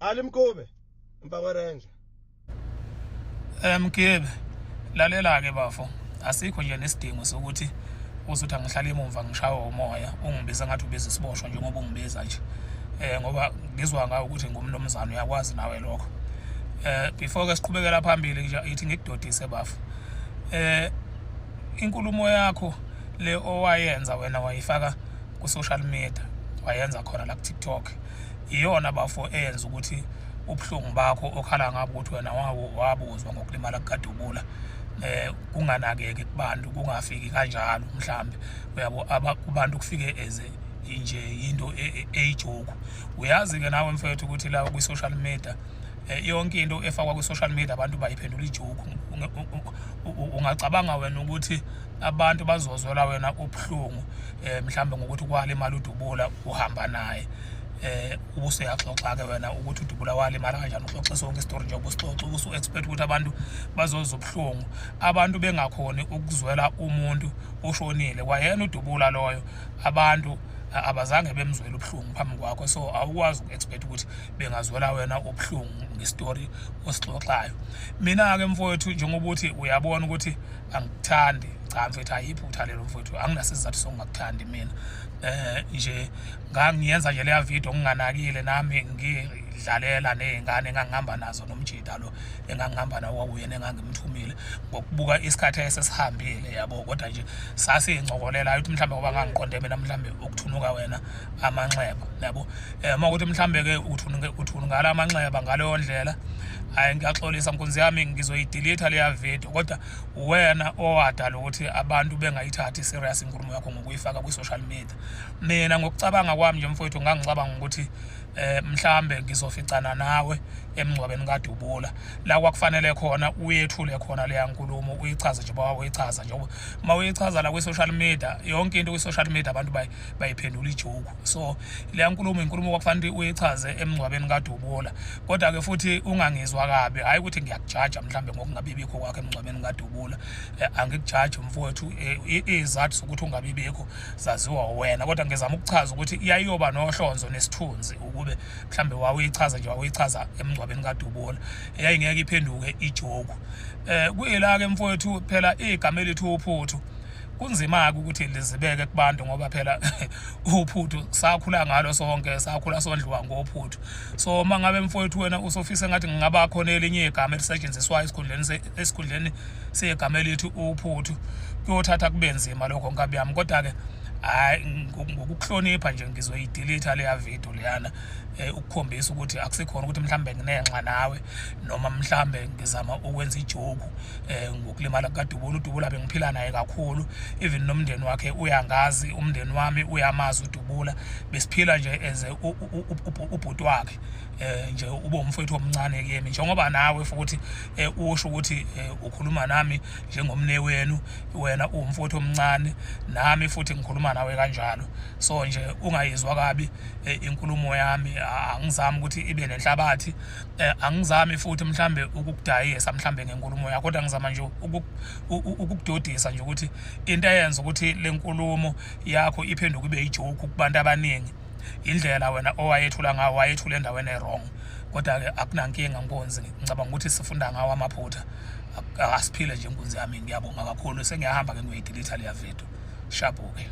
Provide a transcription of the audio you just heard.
Ali Mkube emva Ranger. Mgibe, lalela ke bafo, asikho nje nesidingo sokuthi uze uthi angihlale emumva ngishawe umoya, ungibiza ngathi ubiza isiboshwa njengoba ungibiza nje. Ngoba ngizwa ngawe ukuthi ngumnumzane, uyakwazi nawe lokho. Before ke siqhubekela phambili nje, ithi ngikudodise bafo. Inkulumo yakho le owayenza wena wayifaka ku social media, wayenza khona la ku TikTok. Iyona bafo eyenza ukuthi ubuhlungu bakho okhala ngabo ukuthi wena wabuzwa ngokulimala kukaDubula kunganakeki kubantu, kungafiki kanjalo mhlambe, uyabo, kubantu kufike eze nje into eyijoke. Uyazi ke nawe mfethu ukuthi la kwi social media yonke into efakwa kwi social media abantu bayiphendula ijoke. Ungacabanga wena ukuthi abantu bazozwela wena ubuhlungu mhlambe ngokuthi kwalimala uDubula uhamba naye, ubuse uyaxoxa ke wena ukuthi uDubula walimala kanjani, uxoxe sonke isitori nje ubusixoxa, ubusu expect ukuthi abantu bazozwa ubuhlungu, abantu bengakhoni ukuzwela umuntu oshonile kwayena uDubula loyo. Abantu abazange bemzwele ubuhlungu phambi kwakho, so awukwazi uku-expect ukuthi bengazwela wena ubuhlungu ngestori osixoxayo. Mina-ke mfowethu, njengoba uthi uyabona ukuthi angikuthandi, cha mfethu, ayiphutha lelo mfowethu, anginasizathu sokungakuthandi mina. Nje ngangiyenza nje leya video nginganakile nami, ngidlalela nezingane engangihamba nazo nomjida lo engangihamba nawo, kwakuyena engangimthumile ngokubuka isikhathi esesihambile, yabo. Kodwa nje sasiyincokolela ukuthi mhlambe ngoba ngangiqonde mina mhlambe ukuthunuka wena amanxeba, yabo. Uma ukuthi mhlambe ke uthunuke uthunukala amanxeba ngaleyo ndlela, hayi, ngiyaxolisa nkunzi yami, ngizoyidelete leya video. Kodwa wena owadala ukuthi abantu bengayithathi serious inkulumo yakho ngokuyifaka kwi-social media. Mina ngokucabanga kwami nje mfowethu, ngangicabanga ukuthi mhlambe ngizoficana nawe emngcwabeni kaDubula, la kwakufanele khona uyethule khona leya nkulumo, uyichaze nje bawa uyichaza nje. Uma uyichaza la kwi-social media, yonke into kwi-social media abantu bayiphendula ijoke. So leya nkulumo, inkulumo kwakufanele uyichaze emngcwabeni kaDubula. Kodwa-ke futhi ungangizwa kabi, hhayi ukuthi ngiyakujaja mhlambe ngokungabibikho kwakho emngcwabeni kaDubula. Angikujaji mfowethu, izizathu zokuthi ungabibikho zaziwa wena, kodwa ngizama ukuchaza ukuthi iyayiyoba nohlonzo nesithunzi ukube mhlambe wawuyichaza nje wawuyichaza emngcwabeni kaDubula, yayingeke iphenduke ijoke. Kuyila-ke mfowethu, phela igama elithi uphuthu kunzima-ke ukuthi lizibeke kubantu, ngoba phela uphuthu sakhula ngalo sonke, sakhula sondliwa ngophuthu. So uma ngabe mfowethu wena usofisa ngathi ngingaba khona elinye igama elisetshenziswayo esikhundleni segama elithi uphuthu, kuyothatha kube nzima lokho nkabi yami. Kodwa-ke hhayi, ngokukuhlonipha nje ngizoyidelete leya video leyana, ukukhombisa ukuthi akusikhona ukuthi mhlambe nginenxa nawe noma mhlambe ngizama ukwenza ijoke ngokulimala kukaDubula. UDubula bengiphila naye kakhulu, even nomndeni wakhe uyangazi, umndeni wami uyamazi uDubula, besiphila nje as ubhuti wakhe, nje ube umfowethu omncane kimi, njengoba nawe futhi usho ukuthi ukhuluma nami njengomne wenu, wena uwumfowethu omncane, nami futhi ngikhuluma nawe kanjalo. So nje ungayizwa kabi inkulumo yami, angizami ukuthi ibe nenhlabathi, angizami futhi mhlambe ukukudayisa mhlambe ngenkulumo yakho, kodwa ngizama nje ukukudodisa nje ukuthi into eyenza ukuthi le nkulumo yakho iphenduke ibe ijoke kubantu abaningi, indlela wena owayethula ngawo, wayethula endaweni e-wrong. Kodwa-ke akunankinga nkunzi, ngicabanga ukuthi sifunda ngawo amaphutha. Asiphile nje nkunzi yami, ngiyabonga kakhulu, sengiyahamba-ke ngiyoyidelete leya video. Sharp-ke.